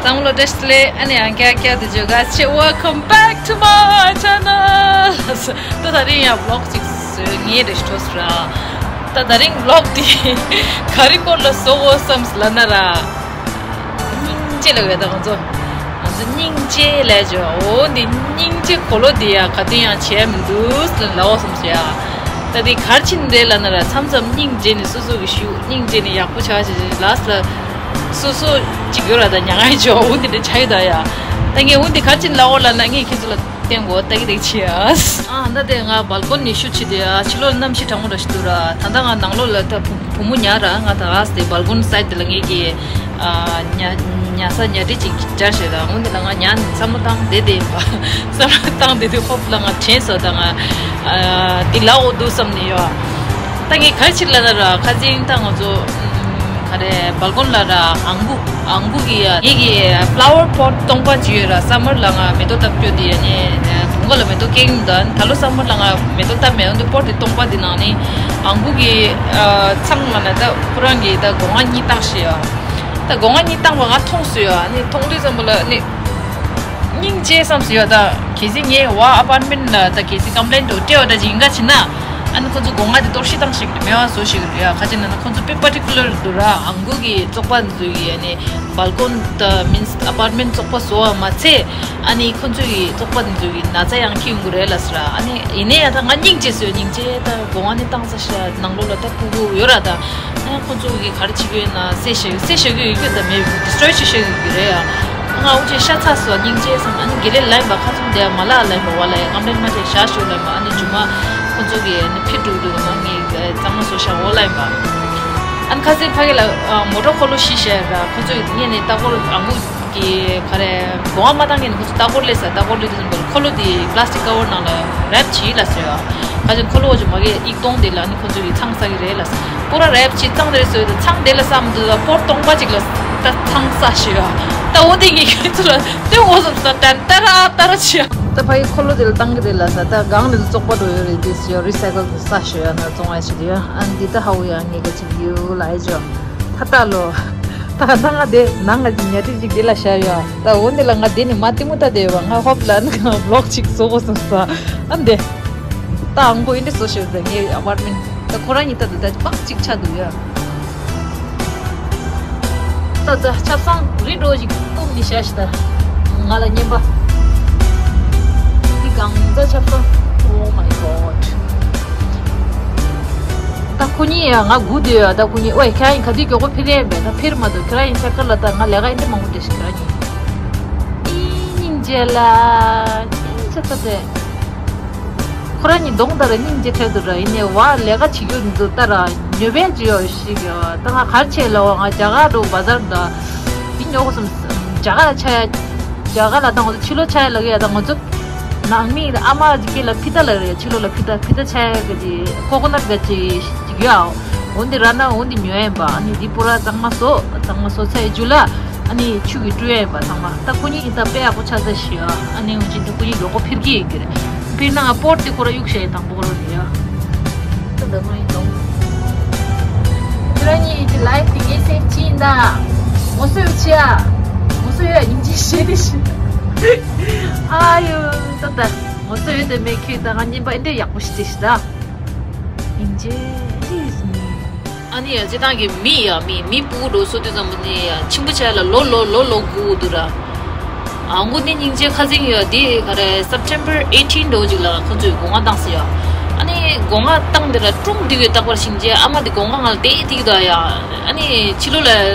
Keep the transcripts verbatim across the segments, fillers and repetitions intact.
བསམ་བློ་བཀྲ་ཤིས་བདེ་ལེགས། ཨ་ནི་ཡང་བསྐྱར་བསྐྱར་དུ་བརྗོད་ག་ཆེ། Welcome back to my channel. ད་དེ་རིང་ཡང་vlog་ཅིག་བཟོས་ངེས་རེད་ཤོས་ར། ད་དེ་རིང་vlog་དེ་ག་རེ་སྐོར་ལ་བཟོ་དགོས་བསམ་ལབ་ན་ར། སྙིང་རྗེ་ལབ་ཡོད་ད་ང་ཚོ། ང་ཚོ་སྙིང་རྗེ་ལབ་བྱས། འོ་འདི་སྙིང་རྗེ་གོ་ལོ་འདི་ཡ་ག་དུས་ཡང་བྱས་མི་འདུག་ལབ་འོ་བསམ་ཟེར་ཡ། ད་འདི་གར་ཕྱིན་རེད་ལབ་ན་ར། མཚམས་མཚམས་སྙིང་རྗེ་ནས་སོ་སོ་གི་ཤུགས་སྙིང་རྗེ་ནས་ཡག་པོ་ཆགས་བྱས་བྱས་last་ལ་སོ་སོ་ཅིག་ཡོད་ར། ད་མྱ་ངན་བྱས་འོ་འདི་འདྲ་ཆགས་ཡོད་ད་ཡ། ད་ངས་འོ་འདི་གར་ཕྱིན་ལབ་འོ་ལབ་ན་ངས་ཁྱེད་ཚོ་ལ་བསྟན་དགོས་ཏག་ཏག་ཆེ་ཨ། ཨ་ད་དེ་ང་balcony་ནས་ཤུ་ཆི་དེ་ཨ། ཕྱི་ལོགས་གནམ་གཤིས་གྲང་མོ་འདྲ་ཞིག་འདུག་ར། ད་ལྟ་ང་ནང་ལོགས་ལ་ད་བུ་བུ་མོ་ཉལ་ར། ང་ད་ཨ་སི་དེ་balcony side་དེ་ལ་ངེད་ཀྱི་ཨ་ཉ་ཉལ་ས་ཉལ་ཁྲི་ཅིག་སྦྱར་བྱས་ར། འོན་ཏེ་ལ་ང་ཉལ་ནས་བསམ་བློ་བཏང་བསྡད་བསྡད་ཡིན་པ། བསམ་བློ་བཏང་བསྡད་དུས་ཧོབ་ལ་ང་དྲན་སོང་། ད་ང་ཨ་འདི་ལབ་འོ་འདུག་བསམ་ནས་ཡོད། ད་ངས་ག་རེ་ཕྱིན་ལབ་ན་ར། ཁ་སང་ད་ང་ཚོ་ག་རེ་balcony་ལ་ར་ཨང་ཀུ་ཨང་ཀུ་གི་ངེད་ཀྱི་flower pot་སྟོང་པ་ཅིག་ཡོད་ར། summer་ལ་ང་མེ་ཏོག་བཏབ་རྒྱུ་དེ་ནས་དུང་དཀར་ལ་མེ་ཏོག་སྐྱེ་གི་མི་འདུག་ད་ལོ་summer་ལ་ང་མེ་ཏོག་བཏབ་མེད། འོན་ཏེ་pot་དེ་སྟོང་པ་དེ་ནང་ནས་ཨང་ཀུ་གི་ཚང་ལ་ན་ད་ཁོ་རང་གིས་ད་སྒོ་ང་གཉིས་བཏགས་ཤག་ཡ། ད་སྒོ་ང་གཉིས་བཏགས་པ་ང་མཐོང་སོང་ཡ། ཨ་ནི་མཐོང་དུས་ཙམ་པ་ལ་ཨ་ནི་སྙིང་རྗེ་བསམ་སོང་ཡ། ད་གལ་སྲིད་ངས་བ་apartment་ལ་ད་གལ་སྲིད་complaint་འདྲ་སྤྲད་པ་འདྲ་ཅིག་ཡིན་ག་ཕྱིན་ན། ཨ་ནི་ཁོ་ཚོ་སྒོ་ང་དེ་གཏོར་བཤིག་བཏང་ཤག་མེད་པ་བཟོ་ཤག་རེད་ཡ། ག་ཅི་ན་ན་ཁོ་ཚོ་དཔེ་particular་འདུག་ར། ཨང་ཀུ་གི་བཙོག་པ་འདི་ཚོ་གི་ཨ་ནི་balcony་ད་means apartment་བཙོག་པ་བཟོ་བ་མ་ཚད། ཨ་ནི་ཁོ་ཚོ་གི་བཙོག་པ་འདི་ཚོ་གི་ན་ཚ་ཡང་འཁྱེར་ཡོང་གི་རེད་ལབ་ཟེར་ར། ཨ་ནི་ཡིན་ནའི་ཡ་ད་ང་སྙིང་རྗེ་བཟོས། སྙིང་རྗེ། ད་སྒོ་ང་ནས་བཏང་ས་ཤག་ནང་ལོགས་ལ་ད་ཕྲུ་གུ་ཡོད་ར། ད་ཨ་ཁོ་ཚོ་གི་ག་རེ་བྱེད་ཀྱི་ཡོད་ན་བསད་ཤག་བསད་ཤག་གི་ཡོད་ཀྱི་ད་མེད། destroy་བྱེད་ཤག་གི་རེད་ཡ། ང་འུ་ཅག་ཤ་ཚ་སོང་། སྙིང་རྗེ་བསམ། ཨ་ནི་དགེ་ལས་ལབ་ཡིན་པ། ཁ་ཚུམ་དེ་མ་ལབ་ལབ་ཡིན་པ། བ་ལ་ཡ་ངམ་རེན་མ་དེ་བཞག་ཤོག་ལབ་ཡིན་པ། ཨ་ནི་རྗེས་མ་ཁོ་ཚོ་གིས་ཨ་ནི་ཕྱིར་འགྲོ་དུས་མ་ངས་གཙང་མ་བཟོ་བཞག་འོ་ལབ་ཡིན་པ། ཨ་ནི་ཁ་སང་ཕ་གི་ལ་མོ་ཊ་འཁོར་ལོ་བཤིག་བཞག་ཡོད་ར། ཁོ་ཚོ་ཡིས་ངས་ནས་ལྟ་སྐོར་ཨ་མོ་གི་ག་རེ་སྒོ་ང་མ་བཏང་ངས་ནས་ཁོ་ཚོ་ལྟ་སྐོར་སླེབས་ས། ལྟ་སྐོར་སླེབས་དུས་ཙམ་པ་ལ་འཁོར་ལོ་དེ་plastic cover་ནང་ལ་wrap་བྱིས་ལབ་ཟེར་ཡ། ཁ་ཅིག་འཁོར་ལོ་འོ་ཅིག་མ་གི་ཡིག་སྟོང་དེ་ལ་ཨ་ནི་ཁོ་ཚོ་གིས་ཚང་ས་གི་རེད་ལབ་ཟེར། པུ་ར་wrap་བྱས་ཚང་དེ་རེད་ཟེར་དུས་ཚང་དེ་ལ་བསམ་དུས་ད་pot་སྟོང་པ་ཅིག་ལ་ད་ཚང་ས་ཞེས་ཡ། ད་འོ་དེ་ངས་ཁྱེད་ཚོ་ལ་སྟོན་དགོས་བསམ་ས། ཏན་ཏ་ར་ཏ་ར་ཞེས་ཡ། ད་ཕ་གི་འཁོར་ལོ་དེ་ལ་བཏང་གི་རེད་ལབ་ས། ད་སྒང་དེ་ཚོ་བཙོག་པ་འགྲོ་ཡོད་རེད་དེ་ཞེས་ཡ། recycle་དུ་ས་ཞེས་ཡ་ན་བཙོང་བ་ཞིག་རེད་ཡ། ཨ་འདི་ད་ཧ་འུ་ཡ་ངས་ག་ཅིག་ཡོད་ལ་ཨེ་ཅོ། ད་ད་ལོ། ད་ད་ང་དེ་ནང་ང་ཅིག་ཉལ་ཁྲི་ཅིག་དེ་ལ་བཞག་ཡོད། ད་འོ་འདི་ལ་ང་དེ་ནས་མ་གཏི་མུག་ད་དེ་ཡོད་པ། ང་ཧོབ་ལ་ནི་ང་vlog་ཅིག་བཟོ་དགོས་བསམ་ས། ཨ་འདི། ད་ཨང་པོ་ཨིན་འདྲ་བཟོ་ཤེས་ད་ངའི་apartment། ད་ཁོ་རང་ཉིད་ད་ད་ད་པག་ཅིག་ཆགས་འདུག་ཡ། ད་ད་ཆབ་གསང་རི་འགྲོ་ཞིག་སྤུབ་ནི་བྱ་ཞིག་ད། ང་ལ་ཉན་པ། འདི་གང་ད་ཆབ་གསང་། Oh my god། ད་ཁོ་གཉིས་ཡ་ང་སྒུག་བསྡད་ཡ། ད་ཁོ་གཉིས། ཨོའི་ཁྱེད་རང་གཉིས་ག་དུས་མགྱོགས་པོ་ཕེབས་ཡས་མེད། ད་ཕེབས་མ་ཐུབ། ཁྱེད་རང་གཉིས་ཆ་ཁ་ལ་ད་ང་ལས་ཀ་ཨིན་འདྲ་མང་པོ་འདྲ་ཞིག་ཁྱེད་རང་གཉིས། ཨི་སྙིང་རྗེ་ལ། སྙིང་རྗེ་ད་དེ། ཁོ་རང་གཉིས་གདོང་ལྟ་ར་སྙིང་རྗེ་ཁྲེལ་འདུག་ར། ཡིན་ནའི་བ་ལས་ཀ་བྱེད་རྒྱུ་འདུག་ལྟ་ར། ཉོ་བས་ཅི་ཡོད་ཞིག་ཡོད། ད་ང་གར་ཆས་ལ་བ་ང་རྒྱ་གར་འགྲོ་བ་ཟར་འདྲ། འདི་ཉོ་དགོས་བསམ། རྒྱ་གར་ཆ་ཡ། རྒྱ་གར་ལ་ད་ང་ཚོ་ཕྱི་ལོགས་ཆ་ཡ་ལ་གི་ཡ། ད་ང་ཚོ་ནང་མི་ཨ་མ་ཅིག་སྐེ་ལ་ཕི་ཏ་ལ་རེད། ཕྱི་ལོགས་ལ་ཕི་ཏ་ཕི་ཏ་ཆ་ཡ་གི་ཅིག་ཀོ་ཀོ་ནཊ་གི་ཅིག་ཅིག་ཡོད། འོ་འདི་ར་ན་འོ་འདི་ཉོ་ཡ་ཡིན་པ། ཨ་ནི་འདི་པུ་ར་གཙང་མ་བཟོ། གཙང་མ་བཟོ་ཚར་ཡི་རྒྱུ་ལ། ཨ་ནི་ཆུ་གི་བཀྲུ་ཡ་ཡིན་པ་ཚང་མ། ད་ཁོ་གཉིས་ད་དཔེ་ཡག་པོ་ཆགས་ཚར་ཞིག་ཡ། ཨ་ནི་འུ་ཅི་ད་ཁོ་གཉིས་མགྱོགས་པོ་ཕེབས་ཀྱི་ཡིན་གྱི་རེད། ཕེབས་ན་ང་པོཊ་དེ་ཁོ་ར་གཡུག་བྱས་དང་པོ་ཁོ་ར་ནི་ཡ། ད་ད་མ་ཡིན་ནོ། ཁྱེད་རང་གཉིས་ཀྱི་ལའེབ་དེ་ངས་སེབ་བྱས་ཡིན་ད། ངོ་སོ་ཡོད་ཆེ་ཡ། ངོ་སོ་ཡོད་ཡ་སྙིང་རྗེ་ཞེ་དེ་ཞིག་ཨ་ཡོ་ད་ད། ངོ་སོ་ཡོད་དེ་མེད་ཁྱོད་ད་ང་གཉིས་པ་ཨེ་འདྲ་ཡག་པོ་ཞིག་དེ་ཞིག་ད། སྙིང་རྗེ་ཨེ་འདྲ་ཡོད་སྙིང་། ཨ་ནི་ཡ་སྤྱི་བཏང་གི་མི་ཡ་མི་མི་སྤུ་གུ་འགྲོ་སོ་དུས་ཙམ་པ་ནི་ཡ་ཆེན་པོ་ཆགས་ལ་ལོ་ལོ་ལོ་ལོ་སྒུག་འདུག་ར། ཨ་ཁུ་ནི་སྙིང་རྗེ་ཁ་སེང་ཡོད་དེ་ག་རེ་September eighteen་འགྲོ་ཅིག་ལ་ཁོ་ཚོས་སྒོ་ང་བཏང་ཟེར་ཡ། ཨ་ནི་སྒོ་ང་བཏང་དེ་ལ་ཀྲུང་འདི་གའི་རྟག་པར་ཤིང་རྗེ་ཨ་མ་དེ་སྒོ་ང་ང་ལ་དེ་ཐིག་དོ་ཡ། ཨ་ནི་ཕྱི་ལོགས་ལ་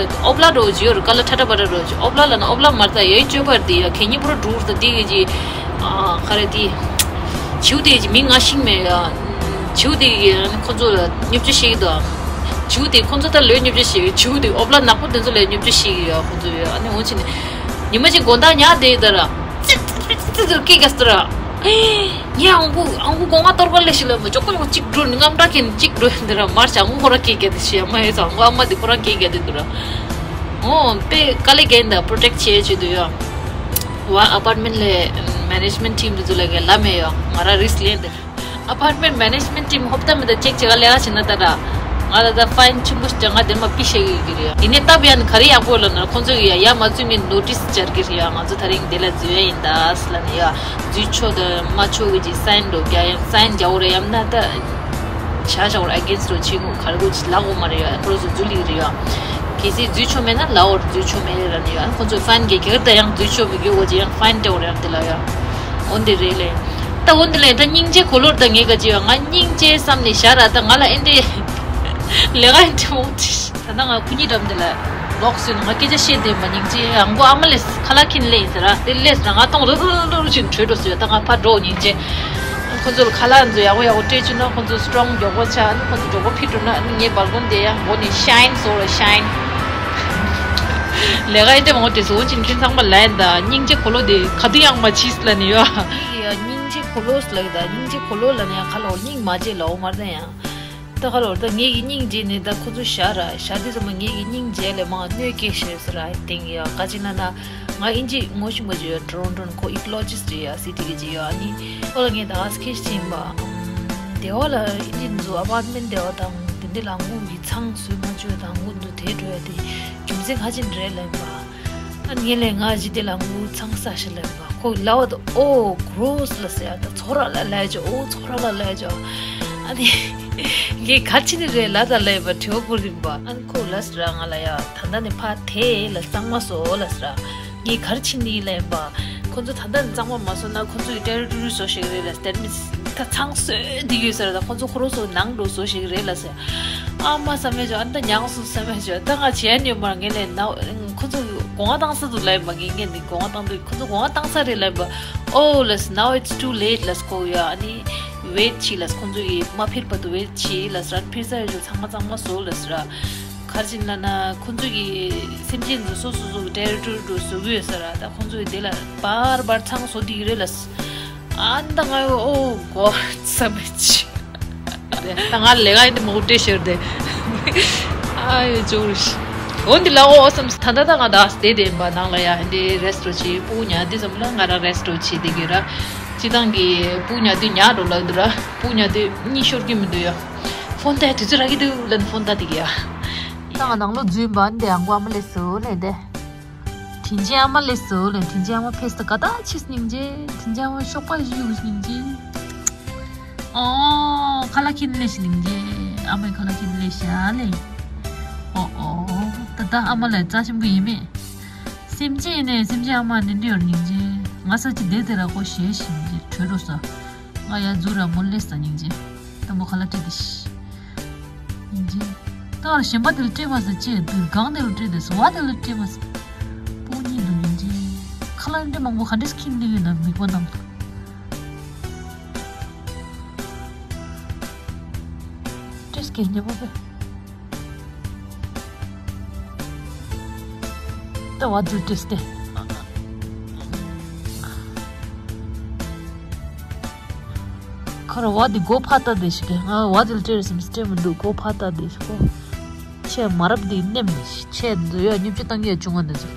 ཨོབ་ལ་འགྲོ་ཅིག་ཡོད་ར། ཀ་ལ་ཁྲ་ཁྲ་པ་ར་འགྲོ་ཅིག་ཨོབ་ལ་ལ་ན་ཨོབ་ལ་མར་ད་ཡའི་བཅོས་པར་དེ་ཡ་གད་སྙིགས་པོ་ར་འབྲུག་ད་དེ་གི་ཅི། ཨ་ག་རེ་དེ། བྱིའུ་དེ་གི་མིང་ང་ཤེས་མེད་ཡ། བྱིའུ་དེ་གི་ཁོ་ཚོ་ལ་བརྙས་བཅོས་བྱེད་ཀྱི་འདུག་བྱིའུ་དེ་ཁོ་ཚོ་ད་ལོས་བརྙས་བཅོས་བྱེད་ཀྱི། བྱིའུ་དེ་ཨོབ་ལ་ནག་པོ་དེ་ཚོ་ལ་བརྙས་བཅོས་བྱེད་ཀྱི་ཡ། ཁོ་ཚོ་ཡ་ཨ་ནི་འོ་ཕྱིན་ནས་ཉི་མ་གཅིག་དགོང་དག་ཉལ་བསྡད་ཡོད་ད་ར། ཙི་ཙི་ཙི་ཙི་སྐད་རྒྱག་སོང་ར། ངས་ཨང་ཁུ་ཨང་ཁུ་སྒོ་ང་གཏོར་ག་སླེབས་ཤིག་ལབ་མོ་ཅོག་ཀོ་ཉོག་གཅིག་འགྲོ་ནི་རྔམ་སྐྲག་གིན་གཅིག་འགྲོ་ཡོད་འདི་ར། མར་ཅང་ཁུ་ཁོ་ར་སྐད་རྒྱག་དེ་ཤི་ཡ་མ་ཡོད་ཙང་ཁུ་ཨ་མ་དེ་ཁོ་ར་སྐད་རྒྱག་དེ་འདུག་ར། འོ་དཔེ་དཀའ་ལས་རྒྱག་ཡིན་ད་པྲོ་ཊེག་བྱེད་བྱེད་དུ་ཡོད། བ་ཨ་པར་ཊི་མེན་ཊི་ལས་མེ་ནེཇ་མེན་ཊི་ཊིམ་དེ་ཚོ་ལ་གི་ལབ་མེད་ཡོད། ང་ར་རིསྐ་ལེན་དེ། ཨ་པར་ཊི་མེན་ཊི་མེ་ནེཇ་མེན་ཊི་ཊིམ་ཧོབ་ཏ་མི་ད་ཅེག་བྱེད་ག་ལས་ཀ་བྱེད་ན་ད་ར། ང་ལ་ད་ཕའིན་ཆེན་པོ་ཞིག་ང་དེ་མ་པི་ཤེས་ཀྱི་རེད། ཡིན་ནའི་སྟབས་ཡག་ནི་ག་རེ་ཡག་པོ་ལབ་ན་ཁོང་ཚོ་གི་ཡ་ཡ་མ་འཛུལ་མིན་ནོ་ཊིས་སྦྱར་གི་རེད་ཡ། ང་ཚོ་ད་རིང་དེ་ལ་འཛུལ་ཡ་ཡིན་ད་ལབ་ནས་ཡ། འཛུལ་ཆོག་དང་མ་ཆོག་གི་ཅིག་སའིན་འགྲོ་རྒྱག་ཡ་སའིན་རྒྱག་འོ་རེད་ཡམ་ན་ད། བྱ་བྱ་བར་ཨེ་གེན་སི་ཊི་རོ་ཆེ་ངོ་ག་རེ་གོ་ཅིག་ལབ་འོ་མ་རེད་ཡ། ཁོ་རང་ཚོ་འཛུལ་ལི་རེད་ཡ། གལ་སྲིད་འཛུལ་ཆོག་མེད་ན་ལབ་འོ་འཛུལ་ཆོག་མེད་རེད་ལབ་ནས་ཡ། ཁོང་ཚོ་ཕའིན་གི་རྒྱག་ད་ཡང་འཛུལ་ཆོག་མི་རྒྱུ་གོ་ཅིག་ཡང་ཕའིན་སྤྲད་འོ་རེད་ཡ་དེ་ལ་ཡ། འོ་འདི་རེད་ལེ། ད་འོ་འདི་ལེ་ད་སྙིང་རྗེ་གོ་ལོར་ད་ངས་ག་ཅི་ཡ་ང་སྙིང་རྗེ་བསམ་ནས་བཞག་ར། ད་ང་ལ་ཨེ་འདྲས་ལས་ཀ་ཨེ་འདྲས་མོ་ཅིག་ད་ལྟ་ང་ཁུ་ཉིད་འགྲམ་དེ་ལ་ལོག་སོང་ན་ང་སྐད་ཆ་བཤད་བསྡད་མ་སྙིང་རྗེ་ཡང་མགོ་ཨ་མ་ལས་ཁ་ལག་ཁྱེར་ལས་ཡིན་ཟེར་ར། དེ་ལས་ཟེར་ང་གཏོང་རུ་རུ་རུ་རུ་ཕྱིན་བྲོས་འགྲོ་སོང་ཡ། ད་ང་ཕར་འགྲོ་སྙིང་རྗེ། ཁོ་ཚོ་ལ་ཁ་ལག་ཚོ་ཡག་པོ་ཡག་པོ་སྤྲད་བཅུག་ན་ཁོ་ཚོ་སི་ཊོང་མགྱོགས་པོ་ཆགས། ཨ་ནི་ཁོ་ཚོ་མགྱོགས་པོ་ཕི་འགྲོ་ན་ཨ་ནི་ངའི་སྦལ་ཀོན་དེ་ཡང་མགོ་ནས་ཤའིན་སོ་ར་ཤའིན། ལས་ཀ་ཨེ་འདྲ་མང་པོ་དེ་བཟོ་བྱིན་མཁན་ཚང་མ་ལ་ཡིན་ད་སྙིང་རྗེ་གོ་ལོ་དེ་ག་དུས་ཡང་མ་མཆིས་ལ་ནི་ཡོད། ཡ་སྙིང་རྗེ་གོ་ལོ་ལ་ཡིན་ད་སྙིང་རྗེ་གོ་ལོ་ལ་ནི་ཡང་ཁ་ལོ་སྙིང་མ་རྗེ་ལ་འོ་མར་ད་ཡང་། ད་ཁ་ལོར་ད་ངེད་ཀྱི་སྙིང་རྗེ་ནི་ད་ཁོ་ཚོ་ཤ་ར་ཤ་དེ་ཚོ་མ་ངེད་ཀྱི་སྙིང་རྗེ་ལས་མང་གནོད་སྐྱེལ་ཤེས་ཟེར་ར་དེང་གི་ཡ་ག་ཅི་ན་ན་ང་ཨིན་ཇི་ངོ་ཤེས་པ་ཅིག་ཡོད། ཊོ་རོན་ཊོ་ནས་ཁོ་ཨི་ཀོ་ལོ་ཇི་སི་ཊི་རེད་ཡ་སི་ཊི་གི་ཅིག་ཡོད། ཨ་ནི་ཁོ་ལ་ངས་ད་ཨ་སི་ཁེ་ཤི་ཡིན་པ་བདེ་བ་ལ་ཨིན་ཇི་འཛུ་ཨ་པར་ཊ་མེན་ཊི་བདེ་བ་དང་དེ་འདྲ་ལ་དངུལ་གི་ཚང་བཟོས་མ་བཅོས་དང་དངུལ་འདུ་དེ་འགྲོ་ཡ་དེ་རྒྱུ་མཚན་ག་ཅི་རེད་ལབ་པ། ཨ་ངས་ལས་ང་ཞི་དེ་ལ་ངུ་ཚང་ས་ཞིག་ལབ་པ་ཁོ་ལབ་པ་དུ་ཨོ་གྷོ་རོ་སི་ལ་ཟེར་ཡ་ད་ཚོ་ར་ལ་ལས་ཅོ་ཨོ་ཚོ་ར་ལ་ལས་ཅོ། ཨ་ནི་ངས་ག་ཅི་ནི་རེད་ལ་ད་ལས་པ་དྲི་བ་བསྐུར་གིན་པ། ཨ་ནི་ཁོ་ལ་ཟེར་ང་ལ་ཡ་ད་ད་ནི་ཕ་དེ་ལ་གཙང་མ་སོ་ལ་ཟེར། ངས་གར་ཕྱིན་ནི་ལས་པ། ཁོ་ཚོ་ད་ད་ནི་གཙང་མ་མ་སོ་ན་ཁོ་ཚོ་ཡི་ཊེ་རི་ཊོ་རི་སོ་ཞིག་རེད་ལ་ཟེར། ད་ཚང་སོས་འདི་ཡོད་ཟེར། ད་ཁོ་ཚོ་ཁོ་རོ་སོ་ནང་འགྲོ་སོ་ཞིག་རེད་ལ་ཟེར། ཨ་མ་བསམ་མེད་བྱོས། ཨ་ད་ཉག་སོང་བསམ་མེད་བྱོས། ད་ང་བྱས་ཉོས་མར་ངས་ལས་ན་ཁོ་ཚོ་གོང་བ་བཏང་ས་འདུག་ལབ་པ། ངས་ངས་འདི་གོང་བ་བཏང་འདུག་ཁོ་ཚོ་གོང་བ་བཏང་ས་རེད་ལབ་པ། Oh let's, now it's too late, let's go. ཡ་ཨ་ནི་ཝེཊ་བྱེད་ལབ། ཁོ་ཚོ་ཡི་མ་ཕེབས་བར་དུ་ཝེཊ་བྱེད་ལབ་ཟེར། ཨ་ནི་ཕེབས་ས་ཡོད་ཆོག་ཚང་མ་གཙང་མ་བཟོ་ལབ་ཟེར། གར་ཕྱིན་ལ་ན་ཁོ་ཚོ་གི་སེམས་ཅན་ཚོ་སོ་སོ་སོ་གི་ཊེ་རི་ཊོ་རི་འགྲོ་བཟོ་གི་ཡོད་ཟེར། ད་ཁོ་ཚོ་ཡི་དེ་ལ་བར་བར་ཚང་བཟོ་འདི་གི་རེད་ལབ། ཨ་ནི་ད་ང་ཡོ་ཨོ་གོ་བསམ་མེད་ཅི། ད་ང་ལས་ཀ་ཡིན་དེ་མོ་སྤྲད་ཤེར་དེ། ཨ་ཡོ་ཅོ་རུ་ཤི། འོ་འདི་ལ་ཨོ་བསམ་ད་ད་ད་ང་ད་སྟེ་དེ་ཡིན་པ་ནང་ལ་ཡ་འདི་རེ་སི་ཊོ་བྱེད་སྤུ་ཉ་དེ་ཙམ་ལ་ང་རང་རེ་སི་ཊོ་བྱེད་དེ་གི་ར། སྤྱི་བཏང་གི་སྤུ་ཉ་དེ་ཉ་རོ་ལ་འདུག་ར་སྤུ་ཉ་དེ་གཉིད་ཤོར་གི་མི་འདུག་ཡ། ཕོན་ཏེ་དུས་ཚོད་རག་གི་འདུག་ལབ་ནས་ཕོན་ཏ་དེ་གི་ཡ། ད་ང་ནང་ལོགས་འཛུལ་ཡིན་པ་འདི་ཨང་གོ་ཨ་མ་ལས་སུ་ལས་འདི། དྲིན་ཅན་ཨ་མ་ལས་སུ་ལས། དྲིན་ཅན་ཨ་མ་ཕེ་སི་ད་ག་ད་ཆིས་སྙིང་རྗེ། དྲིན་ཅན་ཨ་མ་ཤོག་པ་བཞི་ཡོད་སྙིང་རྗེ། ཨོ་ཁ་ལག་ཁྱེར་ལས་སྙིང་རྗེ། ཨ་མའི་ཁ་ལག་ཁྱེར་ལས་ཤ་ལས། ཨོ་ཨོ་ད་ད་ཨ་མ་ལས་རྩ་ཆེན་པོ་ཡིན་མེད། སེམས་ཅན་ནས་སེམས་ཅན་ཨ་མ་ནི་འདྲི་ཡོད་སྙིང་རྗེ། ང་ས་ཅི་བསྡད་དེ་ར་ཁོ་ཞེས་སྙིང་རྗེ་བྲོས་འགྲོ་ས། ང་ཡ་འཛུལ་ར་མོ་ལས་ས་སྙིང་རྗེ། ད་མོ་ཁ་ལག་སྤྲད་དེ་ཤི། ཡིན་གྱི། ད་གཞན་པ་དེ་ལ་སྤྲད་མ་ཟེར་ཅེས་འདུག་སྒང་དེ་ལ་སྤྲད་དེ་ཟེར་བ་དེ་ལ་སྤྲད་མ་ཟེར། སྤུ་གཉིས་འདུག་ཡིན་གྱི། ཁ་ལག་འདྲེ་མང་པོ་ག་འདྲས་ཁྱིམ་ནས་ཡོད་ན་མིག་པ་ནང་། སྤྲད་སྐད་ཉེ་པོ་པས། ད་བ་དུ་སྤྲད་སྟེ། ཁར་བ་དེ་སྒོ་ཕ་ལྟ་དེ་ཞིག་གི། ང་བ་དེ་ལ་སྤྲད་རེད་སེམས་སྤྲད་མི་འདུག་སྒོ་ཕ་ལྟ་དེ་ཞིག་གོ། ཆེ་མ་རབས་དེ་ནེམ་ནི་ཆེ་འདི་ཡ་སྙུབ་ཅི་བཏང་གི་ཡ་བཅུ་ང་འདི་ཚོ།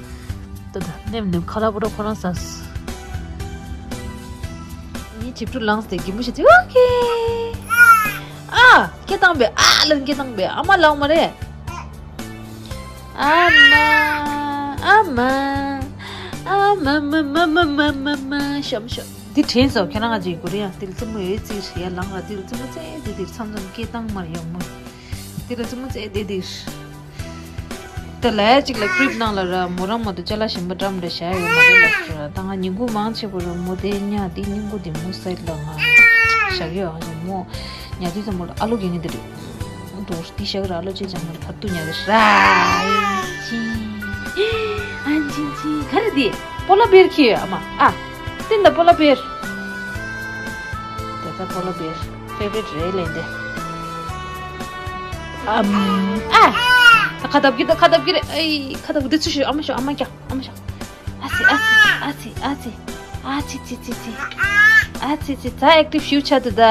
ད་ད་ནེམ་ནེམ་ཁ་ལ་པོ་ར་ཁོ་རང་ཟ། ངའི་ཇིབ་ཕྲུག་ལངས་ཏེ་གི་མོ་ཞིག་ཨོ་ཁེ། ཨ་སྐད་བཏང་པས། ཨ་ལན་སྐད་བཏང་པས། ཨ་མ་ལའོ་མ་རེད། ཨ་མ། ཨ་མ། ཨ་མ་མ་མ་མ་མ་མ་མ་ཤམ་ཤམ། འདི་དྲན་སོང་། ཁྱེད་རང་ང་ཅིག་གུ་རེ་ཡང་དེ་ལ་རྩེད་མོ་ཡོད་རྩིས་ཡ་ལང་ར། དེ་ལ་རྩེད་མོ་རྩེ་དེ་དེ་མཚམས་མཚམས་སྐད་བཏང་མར་ཡོང་མོ། དེ་ལ་རྩེད་མོ་རྩེ་དེ་དེ། ད་ལ་ཡ་གཅིག་ལ་ཀྲིབ་ནང་ལ་ར་མོ་རང་མ་གཏོགས་ཅ་ལག་གཞན་པ་འདྲ་མི་འདྲ་བཞག་ཡོད་མ་རེད་ལབ་སོང་ར། ད་ང་ཉིན་གུང་མང་ཆེ་བོ་ར་མོ་དེ་ཉ་དེ་སྙིང་གུ་དེ་མོ་སའིཌ་ལ་ང་བཞག་ཡོད། ཨ་ཅག་མོ་ཉ་དེ་ཙམ་མོ་ལ་ཨ་ལོ་གི་ངེས་དེ་རེད། དོར་ཏི་ཤག་ར་ལོ་ཅེ་ཅང་མར་ཕ་ཏུ་ཉ་རེ་ར། ཨན་ཅིན་ཅིན། ཨན་ཅིན་ཅིན། ག་རེ་འདི། པོ་ལ་བེར་ཁྱེར་ཡོད་ཨ་མ། ཨ། ཏིན་ད་པོ་ལ་བེར། དེ་ད་པོ་ལ་བེར་ཕེ་ཝ་རིཊ་རེད་ལེ་འདི། ཨམ། ཨ། ད་ཁ་བཏབ་ཀྱི་ད་ཁ་བཏབ་ཀྱི་རེད། ཨེ་ཁ་བཏབ་ཀྱི་འདི་ཚུར་ཤོག་ཨ་མ་ཤོག་ཨ་མ་ཀྱག་ཨ་མ་ཤོག་ཨ་ཙི་ཨ་ཙི་ཨ་ཙི་ཨ་ཙི། ཨ་ཙི་ཙི་ཙི་ཙི། ཨ་ཙི་ཙི། ད་ཨེག་ཊིབ་ཤིའུ་ཆ་དུ་ད།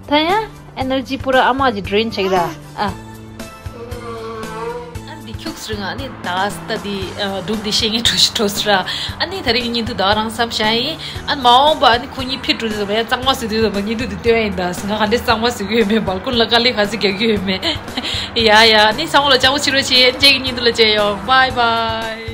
ད་ཡང་ཨེ་ནར་ཇི་པུ་ར་ཨ་མ་གི་ཌྲེན་ཆགས་ར། ཨ། ཨ་འདི་ཁྱུག་ རིང་ཨ་ནི་ད་ལྟ་དེ་སྒྲུང་དེ་བཤད་མཁན་འགྲོ་ཞིག་འགྲོ་སྲ། ཨ་ནི་ད་རེས་ཀྱི་བརྙན་ཐུང་ད་ག་རང་བསམ་བཞག་ཡིན། ཨ་ནི་མ་འོངས་པ་ཨ་ནི་ཁོ་གཉིས་ཕེབས་འགྲོ་དུས་ཙམ་པ་ཡང་གཙང་མ་བཟོས་དུས་ཙམ་པ་བརྙན་ཐུང་དེ་སྟོན་ཡིན། ད་ང་ག་འདྲས་གཙང་མ་བཟོ་གི་ཡོད་མེད། སྦལ་ཀོན་ལ་དཀའ་ལས་ག་ཚོད་རྒྱག་གི་ཡོད་མེད། ཡ་ཡ། ཨ་ནི་ཚང་མ་ལ་ལྕགས་པོ་ཕྱི་རོལ་ཆེ། ཨ་ནི་རྗེས་ཀྱི་བརྙན་ཐུང་ལ་མཇལ་ཡོང་། Bye bye.